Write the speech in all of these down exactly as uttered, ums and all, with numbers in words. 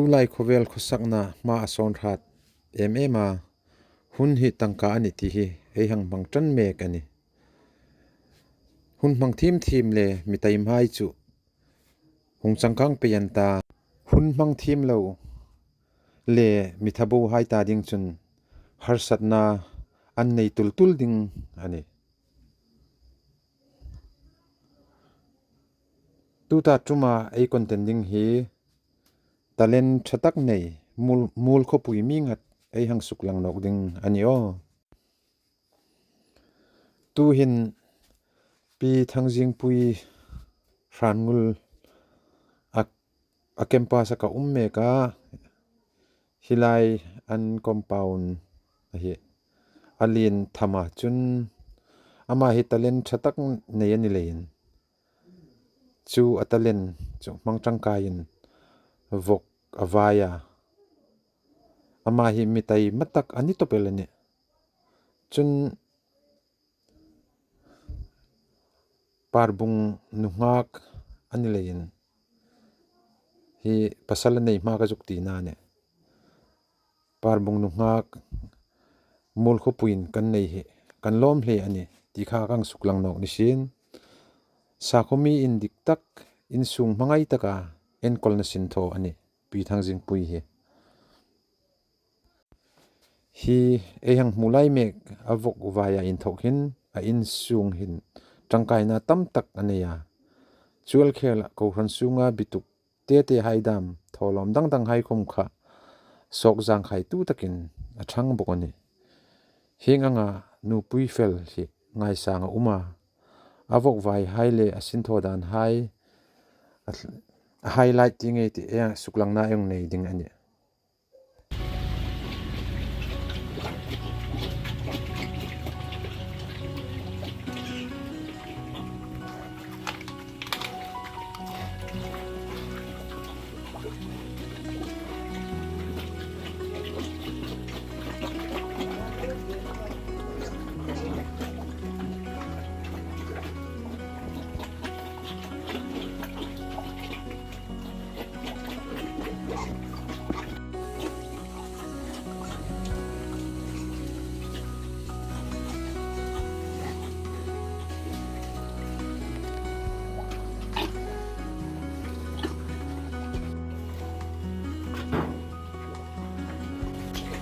Tulai khawvel khawsakna hma a sawn ṭhat em em a, hun hi tangka a nih ti hi ei hang hmang ṭan mek a nih. Hun hmang thiem thiem le mi taimhai chu hung changkang pei an ta. Hun hmang thiem lo le mi thabohai ta ding chun harsatna an nei tul tul ding a nih. Tuta ṭuma ei content ding hi talent ṭha tak nei, Muol, Muol khawpui mi ngat ei hang suklang nawk ding a ni aw. Tuhin Pi Thangzingpui Hrangul a, a campus-a ka um mek a, hi lai an compound a hi a lien tham a, chun ama hi talent ṭha tak nei a ni leiin chu a talent chu hmang ṭangkaiin vawk a vai a. Ama hi mi taima tak a ni tawp el a nih. Chun Parbung nunghak a ni leiin hi pasal a nei hma ka zuk tina a nih. Parbung nunghak Muol khawpuiin kan nei hi kan lawm hle a nih ti kha ka hang suklang nawk ni sien. Sakhuo mi indik tak, insung hmangai taka enkawlna sinthaw a nih Pi Thangzingpui hi. Hi ei hang hmu lai mek a vawk vaia inthawk hin a insung hin ṭangkaina tam tak a nei a. Chuol khela kohran sunga bituk te tehai dam thawlawm dang danghai khawm kha sawk zangkhaitu takin a ṭhang bawk a nih. Hieng anga nupui fel hi ngaisang a um a. A vawk vaihai le a sinthaw danhai a hl-, a highlight ti ngei ti ei suklangna ei hang nei ding a nih.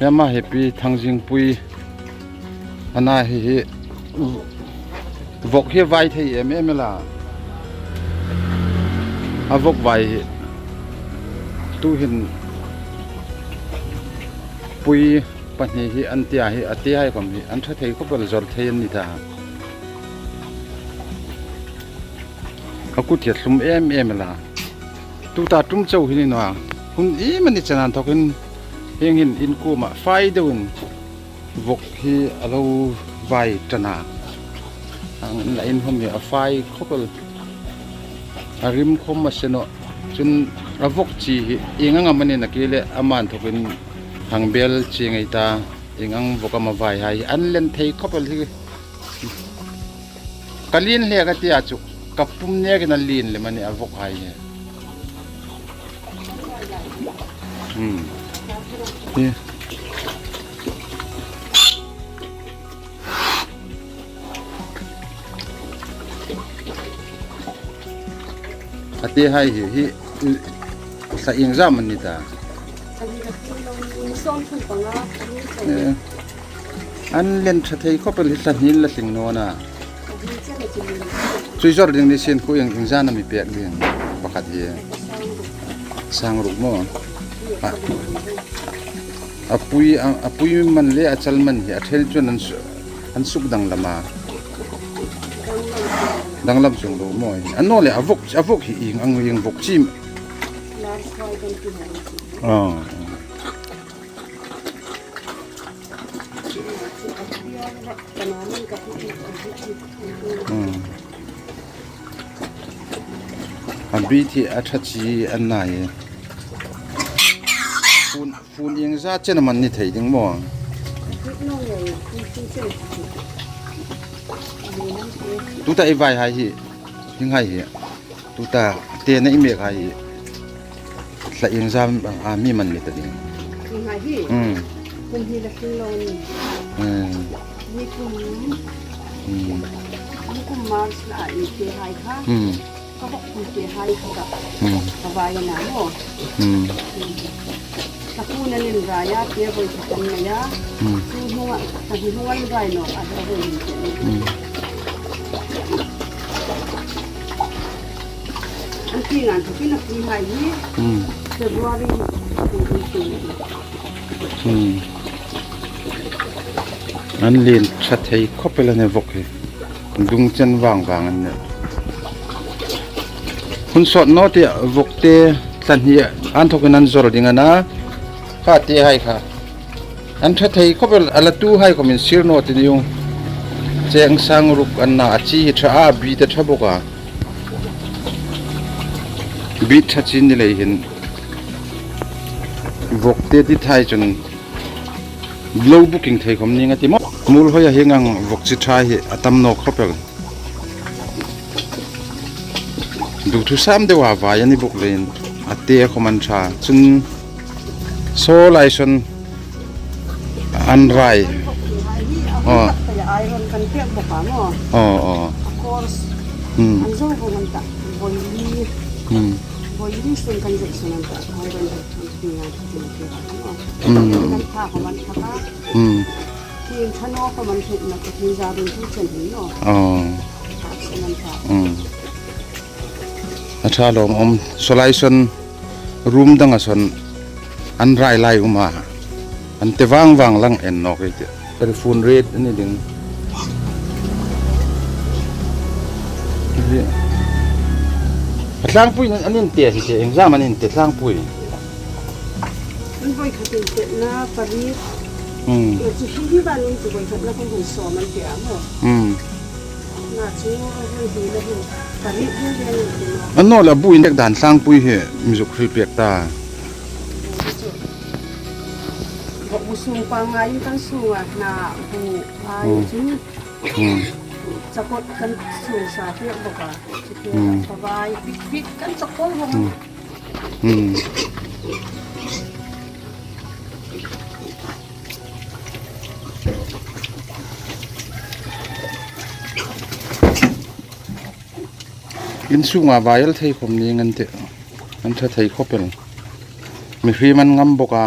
Ama hi Pi Thangzingpui a na hi hi vawk hi vai thei em em el a. A vawk vai hi tuhin pui pahni hi an tia hi a tehai khawm hi an ṭha thei khawp el, zawr thei an ni ta. A kut hi a thlum em em el a. Tuta ṭum chau hi ni naw a. Hun iemani chena inthawkin hieng hin in kuoma fai deuin vawk hi a lo vai ṭan a. Ang la in hawm hi a fai khawp el. A rim khawm a se naw. Chun a vawk chi hi ieng ang am a ni nakie le ama inthawkin hang bel chi ngei ta. Ieng ang vawk am a vaihai hi an lien thei khawp el hi. Ka lien hle ka tia chu, ka pum nekin a lien lem a nih a vawkhai hi. Hmm. Hi. A tehai hi, hi, hla iengzam an ni ta. Eh. An lien ṭha thei khawp el hi, hla hnin la tling naw a. Chu zawr ding ni sien khu ieng, iengzam am i pek ding pakhat hi. Sang ruk maw. A, a pui, a, a pui man le a chal man hi a ṭhen chuan an su-, an suk danglam a. Danglam sung lo maw. An naw le a vawk, a vawk hi ieng ang ieng vawk chim. Ah. Hmm. A bit hi a ṭha chi an nei. Fun, fun iengzat chen am an ni thei ding maw. Tuta i vaihai hi, hienghai hi. Tuta, tena i mekhai hi. Tla iengzam a mi man ni ta ding? Hi hai hi. Hmm. Kum hi la tling lo ni. Hmm. Ni kum. Hmm. Ni kum March la ni te hai kha. Hmm. Ka hawk kum te hai kha ka. Hmm. Ka vai a na mo. Hmm. Ka pu na nin raya te voi ka kan na ya. Hmm. Tu hung a, ka hi hung an rai no, a da voi ni te. Hmm. An ti ngan tu ki na ki hai ni. Hmm. February. Hmm. An lien ṭha thei khawp el a nih vawk hi. Dung chen vang vang an nih. Hun sawt naw ti vawk te tlan hi an thawkin an zawr ding a na. Kha te hai kha. An ṭha thei khawp el a, la tu hai khawmin sir naw ti ni u. Cheng sang ruk an na a chi hi ṭha a, bit a ṭha bawk a. Bit ṭha chin ni lei hin. Vawk te ti thai chun lo booking thei khawm ning a ti maw. Muolhoi a hieng ang vawk chi ṭha hi a tam naw khawp el. Duthusam deu a vai a ni bawk leiin a te khawm an ṭha. Chun saw lai sawn an rai. Aw. Aw, aw. Hmm. Hmm. Hmm. Hmm. Aw. Hmm. A ṭha lawm um. Saw lai sawn room danga sawn an rai lai um a. An te vang vang lang en nawk ei tih. Telephone rate a ni ding. A tlangpui an in te hi te, iengzam an in te tlangpui. An voi khat in te na pariet. Hmm. Chu hi hi ban in chu voi khat na kong hun sawm an te a maw. Hmm. Na chu a hun hi na hin pariet hi le ni te maw. An naw la bu in pek dan tlangpui hi mi zuk hril pek ta. Chu. Vawk bu sung pangngai in kan sung a na bu ai chu. Hmm. Chakot kan sung sa te bawk a. Chu te Hmm. Pavai pik pik kan chakol vawk a. Hmm. Hmm. In sunga vai el thei khawm ning an tih. An ṭha thei khawp el. Mihriem an ngam bawk a.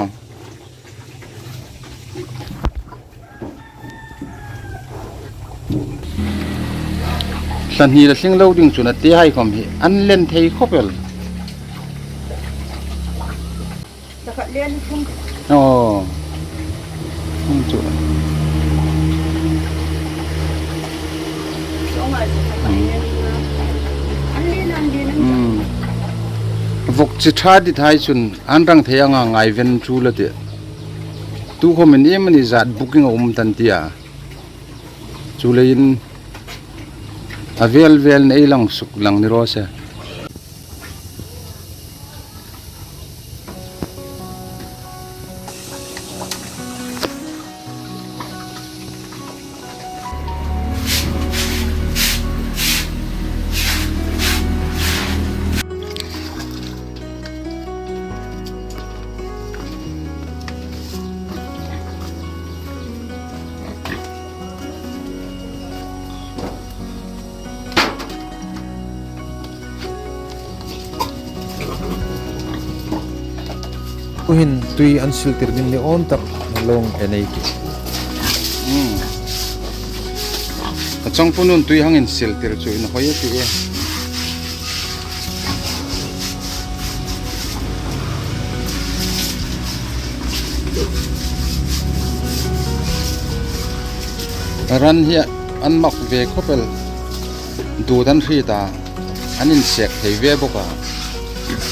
Tla hni la tling lo ding chun a te hai khawm hi an len thei khawp el. Aw. Hmm, chu. Hmm. Vawk chi ṭha dit hai chun an rang thei anga ngaiven chu la tih. Tu khawmin iem a ni zat booking a um tan tia. Chuleiin a vel velin ei lang suk lang ni raw se. Tuhin tui an sil tir ding ni awm tak lo en ei tih. Hmm. A changpu nun tui hang insil tir chu inhawi a tih e. Ran hi an mak ve khawp el. Dud an hriet a, an insek thei ve bawk a.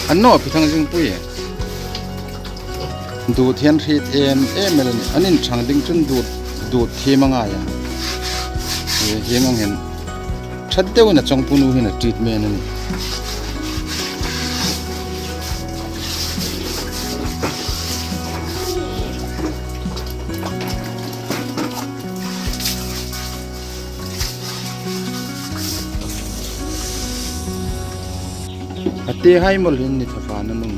An naw pi thang zingpui. Dud hi an hriet em em el a nih. An inṭhang ding chun dud, dud thiem a ngai a. Hi, hieng ang hin ṭha deuin a changpu nu hin a treatment a nih. A te hai mawl hin ni thafa na nung.